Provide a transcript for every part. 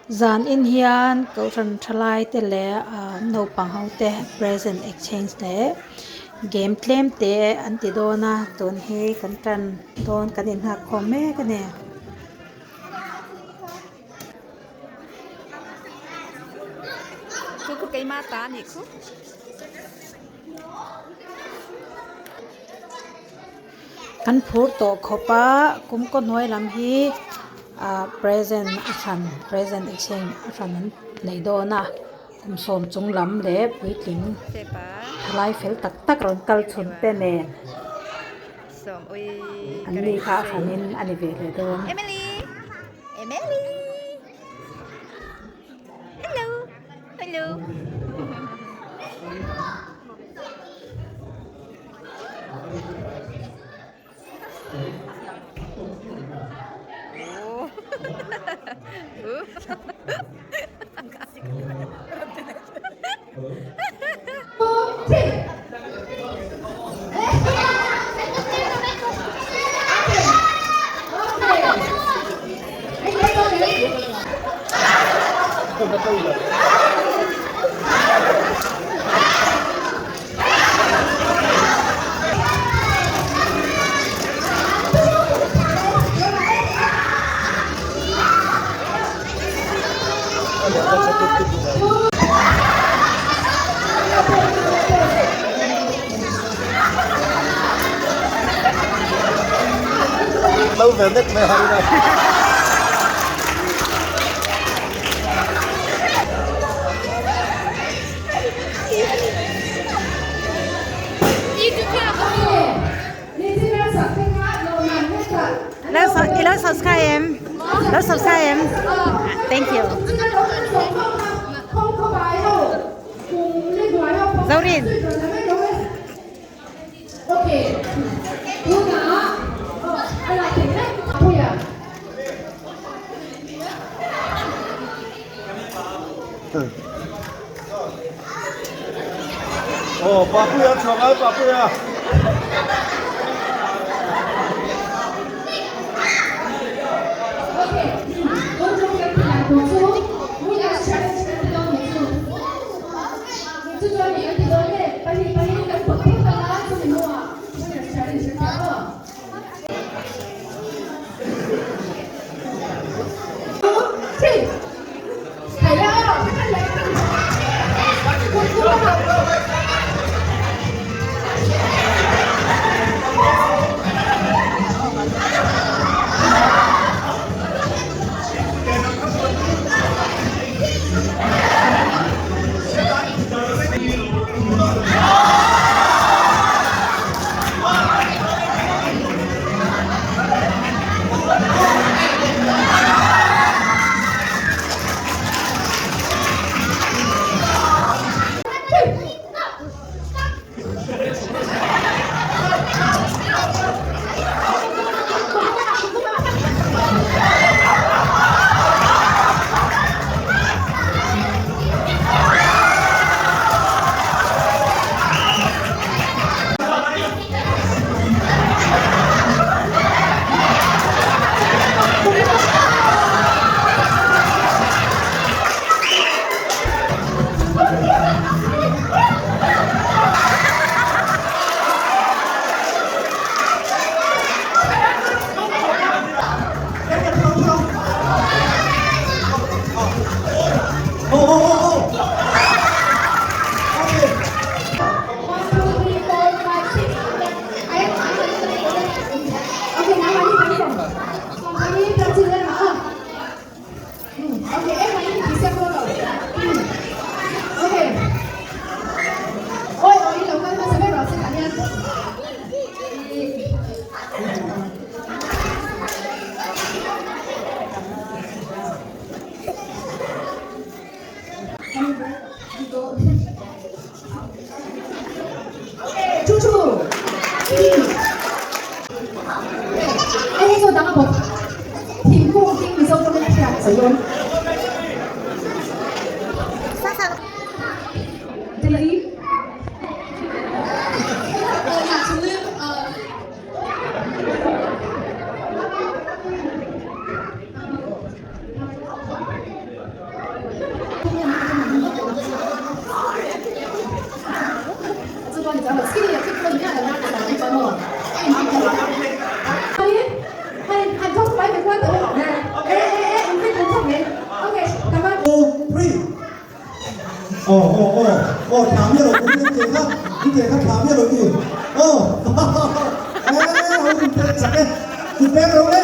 Zan in hian kohhran thalai te leh ah naupang ho te present exchange leh game tlem te an ti dawn a tun hi kan tan dawn kan in nghak khawm mek a ni. Kan phur tawh khawp a kum kaw hnuai lam hi ah present a hran present exchange a hran an nei dawn a kum sawm chung lam leh puitling thalai fel tak tak rawn kal chhun te nen an ni kha a hranin a ni ve leh dawn. Ilo subscribe em? Lo subscribe em? Thank you. Zorin. Oh, Papuia chhuak ai Papuia. Aw aw aw aw thla miah lo in in ke kha in ke kha thla miah lo tur aw eh ho in pek chak e in pek ro e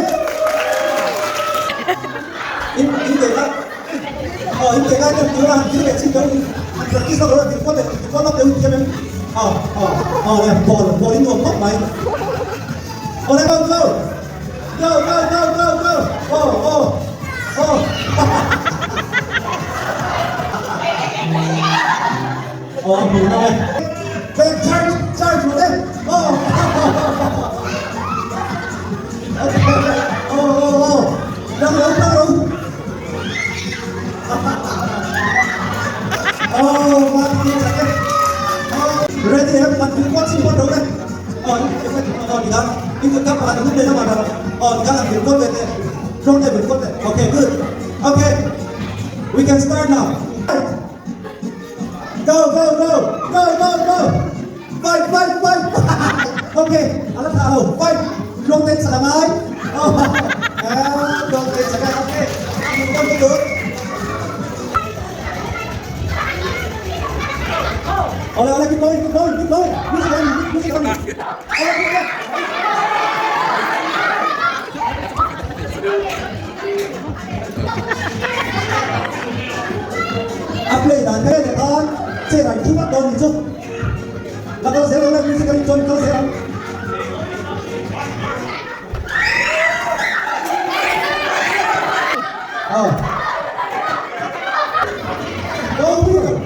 in in ke kha aw in ke kha kan tura han thil leh chin deuh in han practice lawk lo dil kual leh dil kual lawk deuh in thiam em aw aw aw le ball ball in nuam khawp mai aw le go go Go go go go go oh oh oh oh a hmu lo e back charge charge rawh e oh oh oh oh tang ro tang ro oh man ti chak e oh ready em man ti kuat sim kuat ro le oh oh ti khan I kut kha pakhat a hnung lehlam ah dah aw tikhan an vir kual ve teh tlawng te vir kual teh okay good okay we can start now go go go go go go fight fight fight okay ala thlah lo fight tlawng te chak a ngai tlawng te chak a okay Ole ole keep going keep going keep going music on music on A play dan te te khan che rai thu vat dawn ni chu. La kal zel lo le music a nih chuan kal zel ang. Ah. Go here.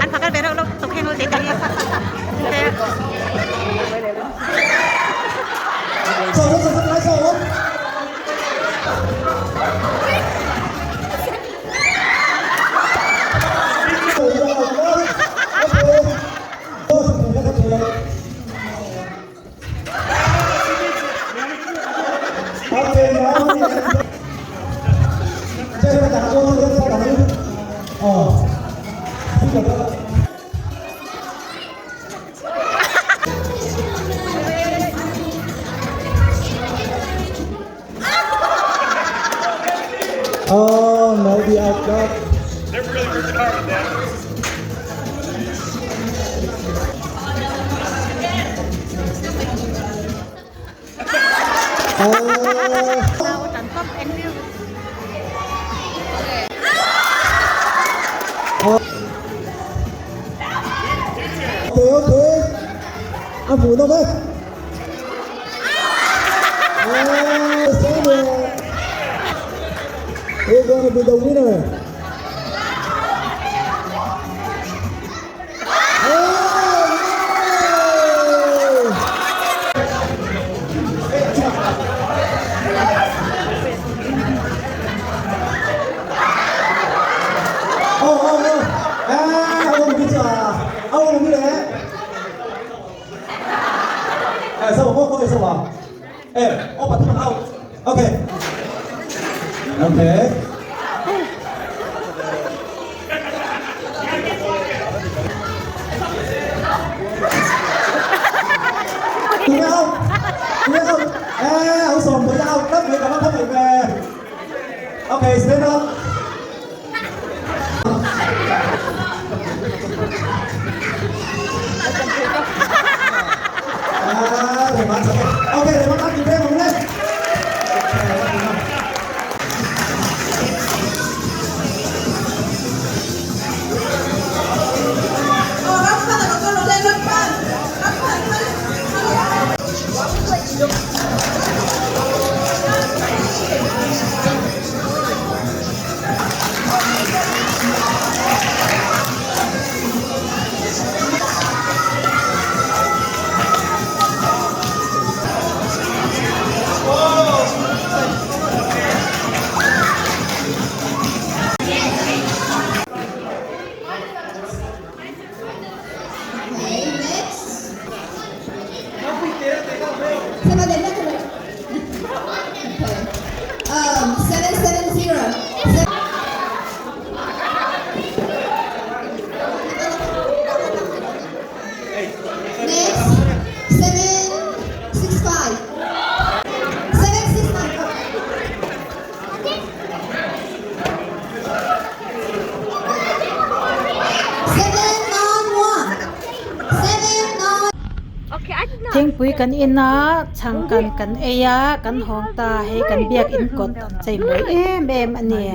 An phakar ve reuh lo tawk hian te te Oh, no, the out. Never really worked hard at that. Okay, okay. A hmuh nawm e. Samuel. Who's gonna be the winner? Oh, oh, oh. Ah, ông biết à? Ông biết đấy. Eh, sao mà có sao mà? Eh, ông bắt out. Okay. Okay. Tụi out. Tụi out. Eh, ông sồn tụi out. Đất người cảm ơn thất về. Okay, stand up. À, để bán Ok, để bán ăn thì không lên. Thingpui kan in a chhang kan kan ei a kan hawng ta hei kan biakin kawt an chei mawi em em a ni.